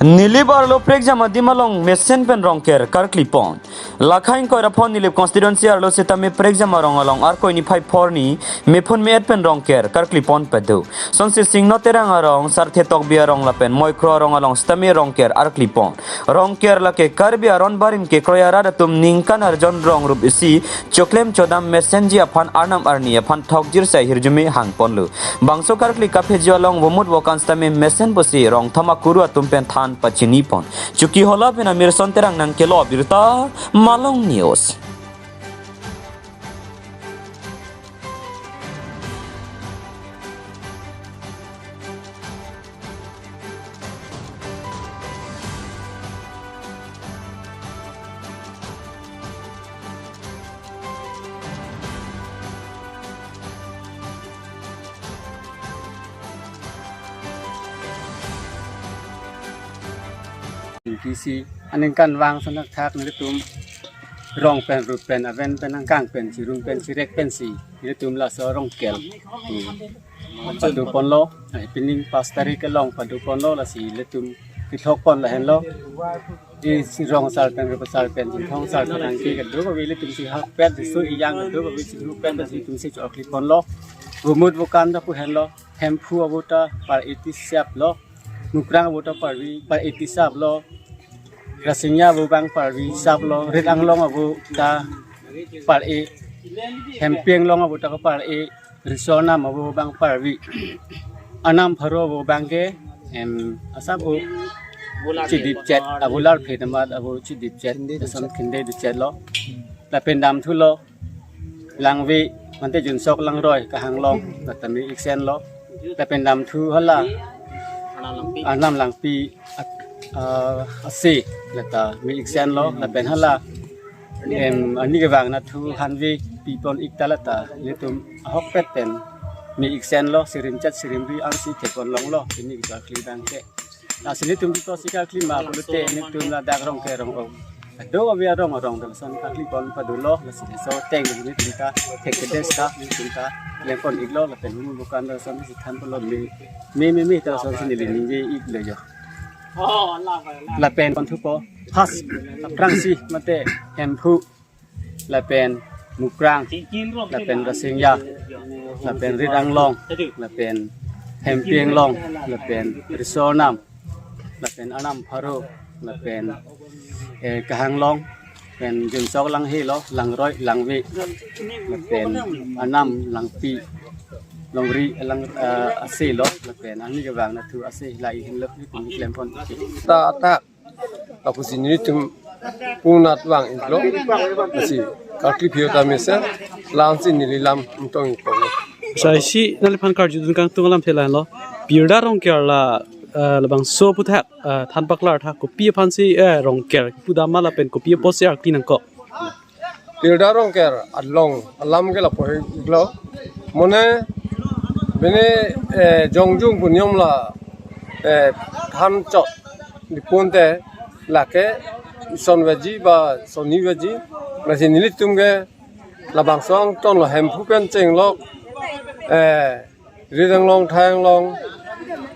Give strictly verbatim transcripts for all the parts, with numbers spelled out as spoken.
Nilip arlo prekjam adim along mesen pen Rongker karkli pon. Lakha ingkoi ra phongo Nilip constituency arlo sitame prekjam arong along Arkoi niphai phongo arni mephun me-et pen Rongker karkli pon pado. Sonsi Singno Terang arong, Sarthe Tokbi arong lapen Moikro arong along sitame Rongker arkli pon. Rongker lake Karbi aron barim kekroi arat atum ningkan arjon rong rup isi choklem chodam mesenji aphan arnam arni aphan thokjir sai hirjume hang ponlo. Bangso karkli kapheji along vomut vokan sitame mesen pusi rong thom akuru atum pen than pachini pon. Chokihola pen Amirson Terang nangkelo abirta, Malong News. P C aningkanvang ason thakthak nelitum rong pen rup pen aven pen angkang pen chirung pen chirek pensi nelitum laso Rongker pado ponlo. Ai, pining pas tarik along pado ponlo, lasi nelitum kethok pon lahenlo. Isi rong asar pen rup asar pen chinthong asar pen angke kadokave nelitum si hapet, si su iyang kadokave si hapet, si nelitum si chokli ponlo. Vomut vokan ta pu henlo. Hemphu avo ta par eighty sap lo. Mukrang avo ta par vi, par eighty sap lo. Rasingja avo abang par vi sap lo. Rit Anglong avo ta par e. Hemphu Anglong avo ta par e. Riso Arnam avo abang par vi. Arnam Pharo avo abang ke, em, asap avo chidip chet, avo lar phe damat avo chidip chet, asam khinde di chet lo. Lapen damthu lo. Langve, mate Junsok Langroi, Kahang Long, lata me-ik sen lo. Lapen damthu hala Arnam Langpi, at-, ah, ase, lata me-ik sen lo. Lapen hala, em, arni kevang nathu hanve pi pon ik ta lata nelitum ahokpet pen me-ik sen lo, sirim chet sirim ri ansi thek pon longlo, pini karkli abang ke. Lasi nelitum kiko si karkli ma pulote nelitum ladak Rongker rong-ok, kadokave arong arong ta lason karkli pon padolo. Lasi laso ateng nelitum ta thek kedes ta nelitum ta klem pon iklo, lapen vomut vokan ta lason si than ponlo, me, me, me, me ta lason si neli ningje iklo jo. Lapen pon thupo, pas, aphrangsi mate Hemphu, lapen Mukrang, lapen Rasingja, lapen Rit Anglong, lapen Hemphu Anglong, lapen Riso Arnam, lapen Arnam Pharo, lapen, eh, Kahang Long, lapen Junsok Langhe lo, Langroi, Langve, lapen Arnam Langpi, Longri, Lang, eh, ase lo, lapen arni kevang nathu ase, lahei henlo, nelitum klem pon. Ta, ta. Lapusi nelitum punat vang iklo, lasi karkli phio ta mesen, la-ansi neli lam ingtong iklo. Sai si nangliphan karjudun kangtung alamthe lahenlo. Pirda Rongker la, eh, labangso aphuthak, eh, than paklar tha, kopi aphansi, eh, Rongker pudam ma lapen kopi apotsi arkli nangkok? Pirda Rongker along alam ke lapu-ik lo. Mane bini, eh, jongjung pu niom la, eh, than chot di pon te lake ison veji ba sonni veji. Lasi nelitum ke labangso angton lo, Hemphu pen chenglok, eh, Rit Anglong, Thai Anglong,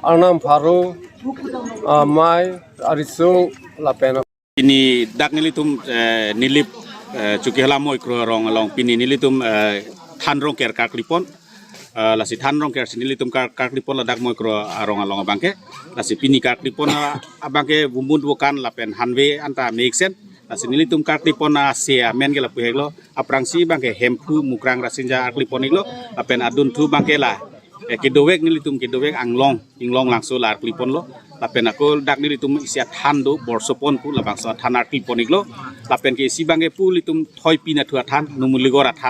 Arnam Pharo, ah, Mai, Ariso, lapen Pini dak nelitum, eh, Nilip, eh, Chokihola Moikro arong along pini nelitum, eh, than Rongker karkli pon. Eh, lasi than Rongker si nelitum kar-, karkli pon ladak Moikro arong along abang ke. Lasi pini karkli pon a-, abang ke vomut vokan lapen hanve anta me-ik sen. Lasi nelitum karkli pon ase amen ke lapu-ik lo. Aphrangsi abang ke Hemphu, Mukrang, Rasingja arkli pon iklo. Lapen adunthu abang ke la, eh, kedovek nelitum kedovek Anglong, Inglong Langso la arkli ponlo. Lapen ako dak nelitum isi athan do, Borsopon pu, labangso athan arkli pon iklo. Lapen ke isi abang ke pu nelitum Thoipi nathu athan, Numuligor athan